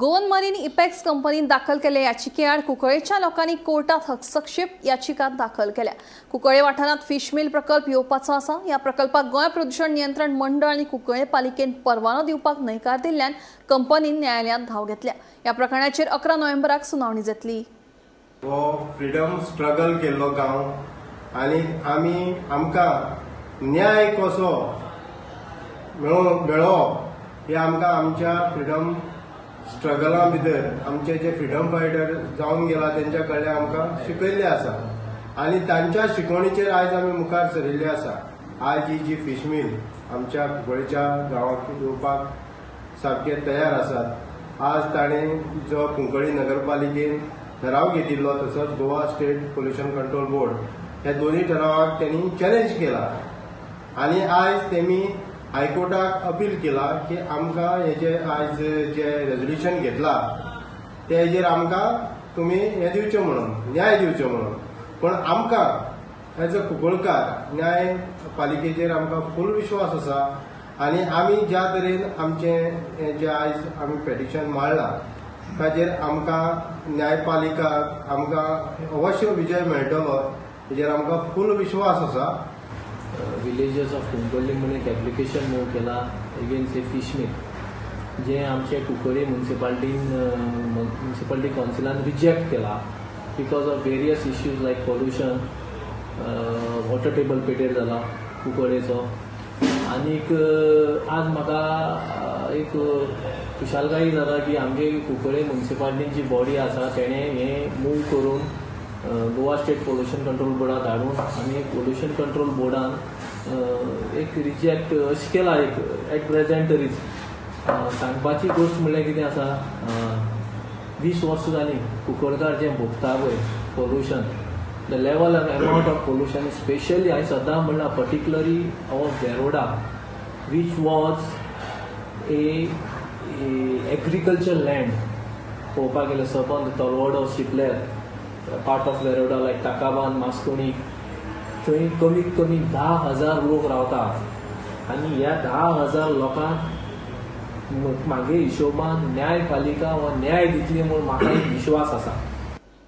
Goan marine apex कंपनीन दाखल केले याचिकेआड कुंकळेच्या लोकांनी कोर्टात हस्तक्षेप याचिका दाखल केल्या। कुंकळे वाठारांत फिश मिल प्रकल्प येवपाचो आसा। ह्या प्रकल्पाक गोंय प्रदूषण नियंत्रण मंडळ आनी कुंकळे पालिकेन परवानो दिवपाक न्हयकार दिल्ल्यान कंपनीन न्यायालयांत धांव घेतल्या। ह्या प्रकरणाचेर 11 नोव्हेंबराक सुनावणी जातली। हो फ्रीडम स्ट्रगल केल्लो गांव आनी आमी आमकां न्याय कसो मेळोवप हे आमकां आमच्या फ्रीडम स्ट्रगला भितर आमचे जे फ्रीडम फायटर जावन गेला तेंच्या कडल्यान आमकां शिकयल्लें आसा आनी तांच्या शिकवणीचेर आयज आमी मुखार सरिल्ले आसा। आयज ही जी फिश मिल आमच्या कुंकळेच्या गांवाक येवपाक सामके तयार आसात। आज ताणें जो कुंकळी नगरपालिकेन ठराव घेतिल्लो तसोच Goa state pollution control board ह्या दोनूय ठरावाक तेणी चॅलेंज केला आनी आयज तेमी हायकोर्टाक अपील केला की आमकां हेजे आयज जे रेजोल्युशन घेतला तेजेर आमकां तुमी हें दिवचें म्हणून, न्याय दिवचो म्हणून। पूण आमकां एज अ कुंकळकार न्याय पालिकेचेर आमकां फूल विश्वास आसा आनी आमी ज्या तरेन आमचें जें आयज आमी पेटिशन मांडलां ताजेर आमकां न्यायपालिका आमकां अवश्य विजय मेळटलो हेजेर आमकां फूल विश्वास आसा। विलेजर्स ऑफ कुंकळ्ळी म्हणून एक एप्लिकेशन मूव केला अगेन्स्ट ए फिश मिल जे आमचे कुंकळ्ळी म्युनिसिपालिटीन म्युनिसिपालिटी कावन्सिलान रिजेक्ट केला because of various issues like pollution, water table पेटेर जाला कुंकळ्ळेचो। आनीक आज म्हाका एक खुशालकाय जाला की आमगे कुंकळ्ळी म्युनिसिपालिटीन जी बॉडी आसा तेणें हें मूव करून गोवा स्टेट पोल्युशन कंट्रोल बोर्डाक धाडून आनी पोल्युशन कंट्रोल बोर्डान एक रिजेक्ट अशें केला एक एट प्रेजेंट तरीच। सांगपाची गोश्ट म्हणल्यार कितें आसा, 20 वर्सां जालीं कुंकळकार जें भोगता पळय pollution, the level of amount of pollution specially हांवें सदां म्हणलां particularly our Veroda which was a agriculture land पळोवपाक गेल्यार सबंद तलवडो शिपलेर part of Veroda like Takaban, Maskoni थंय कमीत कमी 10,000 लोक रावतात आनी ह्या 10,000 लोकांक म्हागे हिशोबान न्यायपालिका वा न्याय दितली म्हूण म्हाका एक विश्वास आसा।